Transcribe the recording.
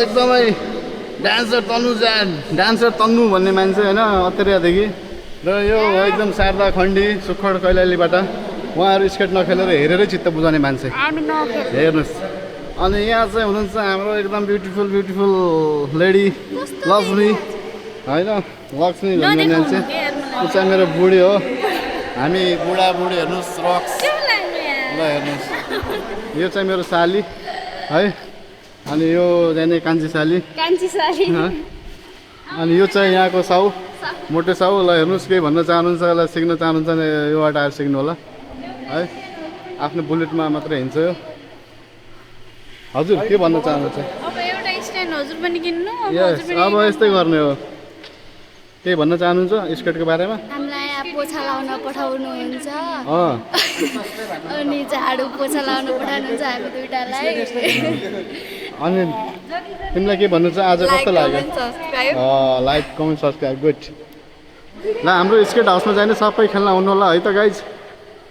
एकदमै डान्सर तन्नु भन्ने मान्छे होइन अत्तरियादेखि र यो एकदम शारदा खण्डी सुखड कैलालीबाट उहाँहरू स्केट नखेलेर हेरेरै चित्त बुझाउने मान्छे हेर्नुहोस्। अनि यहाँ चाहिँ हुनुहुन्छ हाम्रो एकदम ब्युटिफुल लेडी लक्ष्मी होइन लक्ष्मी भन्ने मान्छे ऊ चाहिँ मेरो बुढी हो। हामी बुढी हेर्नुहोस् रक्स ल हेर्नुहोस् यो चाहिँ मेरो साली है अनि यो जाने कान्छी साली अनि यो चाहिँ यहाँको साउ मोटे साउ ल हेर्नुहोस् केही भन्न चाहनुहुन्छ यसलाई सिक्न चाहनुहुन्छ भने योबाट आएर सिक्नु होला है आफ्नो बुलेटमा मात्रै हिँड्छ यो। हजुर के भन्न चाहनुहुन्छ? अब यस्तै गर्ने हो। केही भन्न चाहनुहुन्छ स्केटको बारेमा? पोछा लाउन पठाउनुहुन्छ अनि झाडु पोछा लाउन पठाउनुहुन्छ हामी दुईटालाई। अनि तिमीलाई के भन्नु छ आज कस्तो लाग्यो? Like comment subscribe good. ल हाम्रो स्केट हाउसमा जाने सबै खेल्न आउनु होला है त गाइज।